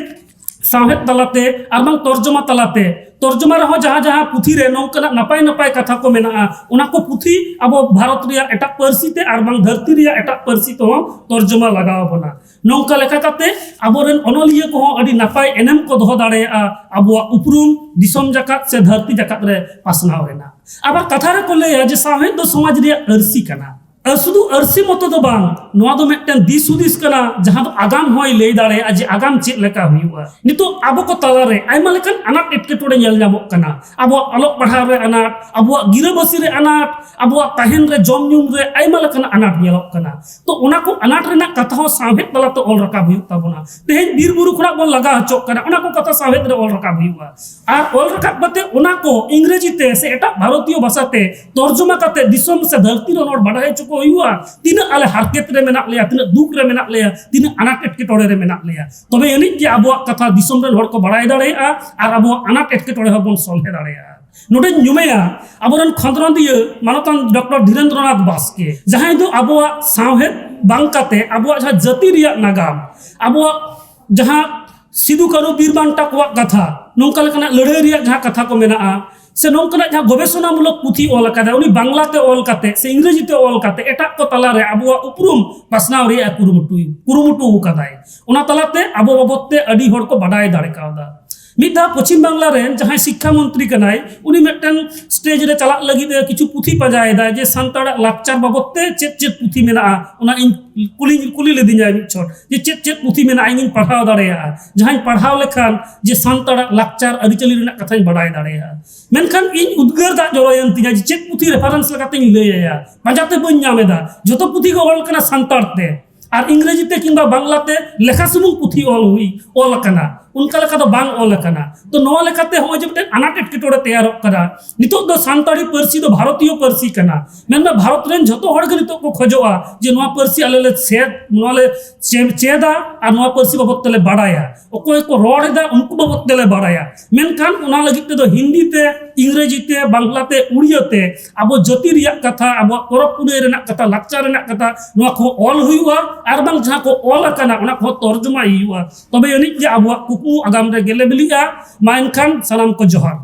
ᱥᱟᱶᱦᱮᱫ ᱛᱟᱞᱟᱛᱮ ᱟᱨ ᱵᱟᱝ ᱛᱚᱨᱡᱚᱢᱟ ᱛᱟᱞᱟᱛᱮ, ᱛᱚᱨᱡᱚᱢᱟ ᱨᱮᱦᱚᱸ ᱡᱟᱦᱟᱸ ᱡᱟᱦᱟᱸ ᱯᱩᱛᱷᱤ ᱨᱮ ᱱᱚᱝᱠᱟᱱᱟᱜ ᱱᱟᱯᱟᱭ ᱱᱟᱯᱟᱭ ᱠᱟᱛᱷᱟ ᱠᱚ ᱢᱮᱱᱟᱜᱼᱟ, ᱚᱱᱟ ᱠᱚ ᱯᱩᱛᱷᱤ ᱟᱵᱚ ᱵᱷᱟᱨᱚᱛ ᱨᱮᱭᱟᱜ ᱮᱴᱟᱜ ᱯᱟᱹᱨᱥᱤ ᱛᱮ ᱟᱨ ᱵᱟᱝ ᱫᱷᱟᱹᱨᱛᱤ ᱨᱮᱭᱟᱜ ᱮᱴᱟᱜ ᱯᱟᱹᱨᱥᱤ ᱛᱮᱦᱚᱸ ᱛᱚᱨᱡᱚᱢᱟ ᱞᱟᱜᱟᱣ ᱟᱵᱚᱱᱟ᱾ ᱱᱚᱝᱠᱟ ᱞᱮᱠᱟ ᱠᱟᱛᱮ ᱟᱵᱚᱨᱮᱱ ᱚᱱᱚᱞᱤᱭᱟᱹ ᱠᱚᱦᱚᱸ ᱟᱹᱰᱤ ᱱᱟᱯᱟᱭ ᱮᱱᱮᱢ ᱠᱚ ᱫᱚᱦᱚ ᱫᱟᱲᱮᱭᱟᱜᱼᱟ ᱟᱵᱚᱣᱟᱜ ᱩᱯᱨᱩᱢ ᱫᱤᱥᱚᱢ ᱡᱟᱠᱟᱛ ᱥᱮ ᱫᱷᱟᱹᱨᱛᱤ ᱡᱟᱠᱟᱛ ᱨᱮ ᱯᱟᱥᱱᱟᱣ ᱨᱮᱱᱟᱜ᱾ ᱟᱵᱟᱨ ᱠᱟᱛᱷᱟ ᱨᱮᱠᱚ ᱞᱟᱹᱭᱟ ᱡᱮ ᱥᱟᱶᱦᱮᱫ ᱫᱚ ᱥᱚᱢᱟᱡᱽ ᱨᱮᱭᱟᱜ ᱟᱹᱨᱥᱤ ᱠᱟᱱᱟ᱾ ᱟᱨ ᱥᱩᱫᱷᱩ ᱟᱹᱨᱥᱤ ᱢᱚᱛᱚ ᱫᱚ ᱵᱟᱝ, ᱱᱚᱣᱟ ᱫᱚ ᱢᱤᱫᱴᱮᱱ ᱫᱤᱥ ᱦᱩᱫᱤᱥ ᱠᱟᱱᱟ, ᱡᱟᱦᱟᱸ ᱫᱚ ᱟᱜᱟᱢ ᱦᱚᱸᱭ ᱞᱟᱹᱭ ᱫᱟᱲᱮᱭᱟᱜᱼᱟ ᱡᱮ ᱟᱜᱟᱢ ᱪᱮᱫ ᱞᱮᱠᱟ ᱦᱩᱭᱩᱜᱼᱟ᱾ ᱱᱤᱛᱚᱜ ᱟᱵᱚ ᱠᱚ ᱛᱟᱞᱟᱨᱮ ᱟᱭᱢᱟ ᱞᱮᱠᱟᱱ ᱟᱱᱟᱴ ᱮᱴᱠᱮᱴᱚᱬᱮ ᱧᱮᱞ ᱧᱟᱢᱚᱜ ᱠᱟᱱᱟ᱾ ᱟᱵᱚᱣᱟᱜ ᱚᱞᱚᱜ ᱯᱟᱲᱦᱟᱣ ᱨᱮ ᱟᱱᱟᱴ, ᱟᱵᱚᱣᱟᱜ ᱜᱤᱨᱟᱹᱵᱟᱹᱥᱤ ᱨᱮ ᱟᱱᱟᱴ, ᱟᱵᱚᱣᱟᱜ ᱛᱟᱦᱮᱱ ᱨᱮ, ᱡᱚᱢ ᱧᱩ ᱨᱮ ᱟᱭᱢᱟ ᱞᱮᱠᱟᱱ ᱟᱱᱟᱴ ᱧᱮᱞᱚᱜ ᱠᱟᱱᱟ᱾ ᱛᱚ, ᱚᱱᱟ ᱠᱚ ᱟᱱᱟᱴ ᱨᱮᱱᱟᱜ ᱠᱟᱛᱷᱟ ᱦᱚᱸ ᱥᱟᱶᱦᱮᱫ ᱛᱟᱞᱟᱛᱮ ᱚᱞ ᱨᱟᱠᱟᱵ ᱦᱩᱭᱩᱜ ᱛᱟᱵᱚᱱᱟ᱾ ᱛᱮᱦᱮᱧ ᱵᱤᱨ ᱵᱩᱨᱩ ᱠᱷᱚᱱᱟᱜ ᱵᱚᱱ ᱞᱟᱜᱟ ᱦᱚᱪᱚᱜ ᱠᱟᱱᱟ, ᱚᱱᱟ ᱠᱚ ᱠᱟᱛᱷᱟ ᱥᱟᱶᱦᱮᱫ ᱨᱮ ᱚᱞ ᱨᱟᱠᱟᱵ ᱦᱩᱭᱩᱜᱼᱟ᱾ ᱟᱨ ᱚᱞ ᱨᱟᱠᱟᱵ ᱠᱟᱛᱮ ᱚᱱᱟ ᱠᱚ ᱤᱝᱨᱮᱡᱤ ᱛᱮ ᱥᱮ ᱮᱴᱟᱜ ᱵᱷᱟᱨᱚᱛᱤᱭᱚ ᱵᱷᱟᱥᱟ ᱛᱮ ᱛᱚᱨᱡᱚᱢᱟ ᱠᱟᱛᱮ ᱫᱤᱥᱚᱢ ᱥᱮ ᱫᱷᱟᱹᱨᱛᱤ ᱨᱮᱱ ᱦᱚᱲ ᱵᱟᱰᱟᱭ ᱦᱚᱪᱚ ᱠᱚ ᱦᱩᱭᱩᱜᱼᱟ, ᱛᱤᱱᱟᱹᱜ ᱟᱞᱮ ᱦᱟᱨᱠᱮᱛ ᱨᱮ ᱢᱮᱱᱟᱜ ᱞᱮᱭᱟ, ᱛᱤᱱᱟᱹᱜ ᱫᱩᱠ ᱨᱮ ᱢᱮᱱᱟᱜ ᱞᱮᱭᱟ, ᱛᱤᱱᱟᱹᱜ ᱟᱱᱟᱴ ᱮᱴᱠᱮᱴᱚᱬᱮ ᱨᱮ ᱢᱮᱱᱟᱜ ᱞᱮᱭᱟ᱾ ᱛᱚᱵᱮ ᱟᱹᱱᱤᱡ ᱜᱮ ᱟᱵᱚᱣᱟᱜ ᱠᱟᱛᱷᱟ ᱫᱤᱥᱚᱢ ᱨᱮᱱ ᱦᱚᱲ ᱠᱚ ᱵᱟᱲᱟᱭ ᱫᱟᱲᱮᱭᱟᱜᱼᱟ ᱟᱨ ᱟᱵᱚᱣᱟᱜ ᱟᱱᱟᱴ ᱮᱴᱠᱮᱴᱚᱬᱮ ᱦᱚᱸᱵᱚᱱ ᱥᱚᱞᱦᱮ ᱫᱟᱲᱮᱭᱟᱜᱼᱟ᱾ ᱱᱚᱰᱮᱧ ᱧᱩᱢᱮᱭᱟ ᱟᱵᱚᱨᱮᱱ ᱠᱷᱚᱸᱫᱽᱨᱚᱸᱫᱤᱭᱟᱹ ᱢᱟᱱᱚᱛᱟᱱ ᱰᱚᱠᱴᱚᱨ ᱫᱷᱤᱨᱮᱱᱫᱨᱚᱱᱟᱛᱷ ᱵᱟᱥᱠᱮ, ᱡᱟᱦᱟᱸᱭ ᱫᱚ ᱟᱵᱚᱣᱟᱜ ᱥᱟᱶᱦᱮᱫ ᱵᱟᱝ ᱠᱟᱛᱮ ᱟᱵᱚᱣᱟᱜ ᱡᱟᱦᱟᱸ ᱡᱟᱹᱛᱤ ᱨᱮᱭᱟᱜ ᱱᱟᱜᱟᱢ, ᱟᱵᱚᱣᱟᱜ ᱡᱟᱦᱟᱸ ᱥᱤᱫᱩ ᱠᱟᱹᱱᱦᱩ ᱵᱤᱨ ᱵᱟᱱᱴᱟ ᱠᱚᱣᱟᱜ ᱠᱟᱛᱷᱟ, ᱱᱚᱝᱠᱟ ᱞᱮᱠᱟᱱᱟᱜ ᱞᱟᱹᱲᱦᱟᱹᱭ ᱨᱮᱭᱟᱜ ᱡᱟᱦᱟᱸ ᱠᱟᱛᱷᱟ ᱠᱚ ᱢᱮᱱᱟᱜᱼᱟ, ᱥᱮ ᱱᱚᱝᱠᱟᱱᱟᱜ ᱡᱟᱦᱟᱸ ᱜᱚᱵᱮᱥᱚᱱᱟᱢᱩᱞᱚᱠ ᱯᱩᱛᱷᱤ ᱚᱞ ᱟᱠᱟᱫᱟᱭ, ᱩᱱᱤ ᱵᱟᱝᱞᱟ ᱛᱮ ᱚᱞ ᱠᱟᱛᱮ ᱥᱮ ᱤᱝᱨᱮᱡᱤ ᱛᱮ ᱚᱞ ᱠᱟᱛᱮ ᱮᱴᱟᱜ ᱠᱚ ᱛᱟᱞᱟᱨᱮ ᱟᱵᱚᱣᱟᱜ ᱩᱯᱨᱩᱢ ᱯᱟᱥᱱᱟᱣ ᱨᱮᱭᱟᱜ ᱮ ᱠᱩᱨᱩᱢᱩᱴᱩ ᱠᱩᱨᱩᱢᱩᱴᱩ ᱟᱠᱟᱫᱟᱭ᱾ ᱚᱱᱟ ᱛᱟᱞᱟᱛᱮ ᱟᱵᱚ ᱵᱟᱵᱚᱫ ᱛᱮ ᱟᱹᱰᱤ ᱦᱚᱲ ᱠᱚ ᱵᱟᱰᱟᱭ ᱫᱟᱲᱮ ᱠᱟᱣᱫᱟ᱾ ᱢᱤᱫ ᱫᱷᱟᱣ ᱯᱚᱪᱷᱤᱢ ᱵᱟᱝᱞᱟ ᱨᱮᱱ ᱡᱟᱦᱟᱸᱭ ᱥᱤᱠᱠᱷᱟ ᱢᱚᱱᱛᱨᱤ ᱠᱟᱱᱟᱭ, ᱩᱱᱤ ᱢᱤᱫᱴᱟᱝ ᱥᱴᱮᱡ ᱨᱮ ᱪᱟᱞᱟᱜ ᱞᱟᱹᱜᱤᱫ ᱮ ᱠᱤᱪᱷᱩ ᱯᱩᱛᱷᱤ ᱯᱟᱸᱡᱟᱭᱮᱫᱟᱭ ᱡᱮ ᱥᱟᱱᱛᱟᱲᱟᱜ ᱞᱟᱠᱪᱟᱨ ᱵᱟᱵᱚᱫ ᱛᱮ ᱪᱮᱫ ᱪᱮᱫ ᱯᱩᱛᱷᱤ ᱢᱮᱱᱟᱜᱼᱟ, ᱚᱱᱟ ᱤᱧ ᱠᱩᱞᱤ ᱠᱩᱞᱤ ᱞᱤᱫᱤᱧᱟᱭ ᱢᱤᱫ ᱪᱷᱚᱴ ᱡᱮ ᱪᱮᱫ ᱪᱮᱫ ᱯᱩᱛᱷᱤ ᱢᱮᱱᱟᱜᱼᱟ ᱤᱧᱤᱧ ᱯᱟᱲᱦᱟᱣ ᱫᱟᱲᱮᱭᱟᱜᱼᱟ, ᱡᱟᱦᱟᱸᱧ ᱯᱟᱲᱦᱟᱣ ᱞᱮᱠᱷᱟᱱ ᱡᱮ ᱥᱟᱱᱛᱟᱲᱟᱜ ᱞᱟᱠᱪᱟᱨ ᱟᱹᱨᱤᱪᱟᱹᱞᱤ ᱨᱮᱱᱟᱜ ᱠᱟᱛᱷᱟᱧ ᱵᱟᱰᱟᱭ ᱫᱟᱲᱮᱭᱟᱜᱼᱟ᱾ ᱢᱮᱱᱠᱷᱟᱱ ᱤᱧ ᱩᱫᱽᱜᱟᱹᱨ ᱫᱟᱜ ᱡᱚᱨᱚᱭᱮᱱ ᱛᱤᱧᱟ ᱡᱮ ᱪᱮᱫ ᱯᱩᱛᱷᱤ ᱨᱮᱯᱷᱟᱨᱮᱱᱥ ᱞᱮᱠᱟᱛᱮᱧ ᱞᱟᱹᱭ ᱟᱭᱟ, ᱯᱟᱸᱡᱟᱛᱮ ᱵᱟᱹᱧ ᱧᱟᱢ ᱮᱫᱟ᱾ ᱡᱷᱚᱛᱚ ᱯᱩᱛᱷᱤ ᱜᱮ ᱚᱞ ᱠᱟᱱᱟ ᱥᱟᱱᱛᱟᱲ ᱛᱮ, ᱟᱨ ᱤᱝᱨᱮᱡᱤ ᱛᱮ ᱠᱤᱝᱵᱟ ᱵᱟᱝᱞᱟ ᱛᱮ ᱞᱮᱠᱷᱟ ᱥᱩᱢᱩᱝ ᱯᱩᱛᱷᱤ ᱚᱞ ᱦᱩᱭ ᱚᱞ ᱟᱠᱟᱱᱟ, ᱚᱱᱠᱟ ᱞᱮᱠᱟ ᱫᱚ ᱵᱟᱝ ᱚᱞ ᱟᱠᱟᱱᱟ᱾ ᱛᱚ ᱱᱚᱣᱟ ᱞᱮᱠᱟᱛᱮ ᱦᱚᱸᱜᱼᱚᱭ ᱡᱮ ᱢᱤᱫᱴᱮᱱ ᱟᱱᱟᱴ ᱮᱴᱠᱮᱴᱚᱬᱮ ᱛᱮᱭᱟᱨᱚᱜ ᱠᱟᱱᱟ᱾ ᱱᱤᱛᱚᱜ ᱫᱚ ᱥᱟᱱᱛᱟᱲᱤ ᱯᱟᱹᱨᱥᱤ ᱫᱚ ᱵᱷᱟᱨᱚᱛᱤᱭᱚ ᱯᱟᱹᱨᱥᱤ ᱠᱟᱱᱟ, ᱢᱮᱱᱢᱮ ᱵᱷᱟᱨᱚᱛ ᱨᱮᱱ ᱡᱷᱚᱛᱚ ᱦᱚᱲ ᱜᱮ ᱱᱤᱛᱚᱜ ᱠᱚ ᱠᱷᱚᱡᱚᱜᱼᱟ ᱡᱮ ᱱᱚᱣᱟ ᱯᱟᱹᱨᱥᱤ ᱟᱞᱮ ᱞᱮ ᱪᱮᱫ, ᱱᱚᱣᱟ ᱞᱮ ᱪᱮ- ᱪᱮᱫᱟ ᱟᱨ ᱱᱚᱣᱟ ᱯᱟᱹᱨᱥᱤ ᱵᱟᱵᱚᱫ ᱛᱮᱞᱮ ᱵᱟᱲᱟᱭᱟ, ᱚᱠᱚᱭ ᱠᱚ ᱨᱚᱲ ᱮᱫᱟ ᱩᱱᱠᱩ ᱵᱟᱵᱚᱫ ᱛᱮᱞᱮ ᱵᱟᱲᱟᱭᱟ᱾ ᱢᱮᱱᱠᱷᱟᱱ ᱚᱱᱟ ᱞᱟᱹᱜᱤᱫ ᱛᱮᱫᱚ ᱦᱤᱱᱫᱤ ᱛᱮ, ᱤᱝᱨᱮᱡᱤ ᱛᱮ, ᱵᱟᱝᱞᱟ ᱛᱮ, ᱩᱲᱤᱭᱟᱹ ᱛᱮ ᱟᱵᱚ ᱡᱟᱹᱛᱤ ᱨᱮᱭᱟᱜ ᱠᱟᱛᱷᱟ, ᱟᱵᱚᱣᱟᱜ ᱯᱚᱨᱚᱵᱽ ᱯᱩᱱᱟᱹᱭ ᱨᱮᱱᱟᱜ ᱠᱟᱛᱷᱟ, ᱞᱟᱠᱪᱟᱨ ᱨᱮᱱᱟᱜ ᱠᱟᱛᱷᱟ, ᱱᱚᱣᱟ ᱠᱚᱦᱚᱸ ᱚᱞ ᱦᱩᱭᱩᱜᱼᱟ᱾ ᱟᱨ ᱵᱟᱝ ᱡᱟᱦᱟᱸ ᱠᱚ ᱚᱞ ᱟᱠᱟᱱᱟ ᱚᱱᱟ ᱠᱚᱦᱚᱸ ᱛᱚᱨᱡᱚᱢᱟᱭ ᱦᱩᱭᱩᱜᱼᱟ᱾ ᱛᱚᱵᱮ ᱟᱹᱱᱤᱡ ᱜᱮ ᱟᱵᱚᱣᱟᱜ ᱠᱩᱠᱢᱩ ᱟᱜᱟᱢ ᱨᱮ ᱜᱮᱞᱮ ᱵᱤᱞᱤᱜᱼᱟ᱾ ᱢᱟ ᱮᱱᱠᱷᱟᱱ ᱥᱟᱱᱟᱢ ᱠᱚ ᱡᱚᱦᱟᱨ᱾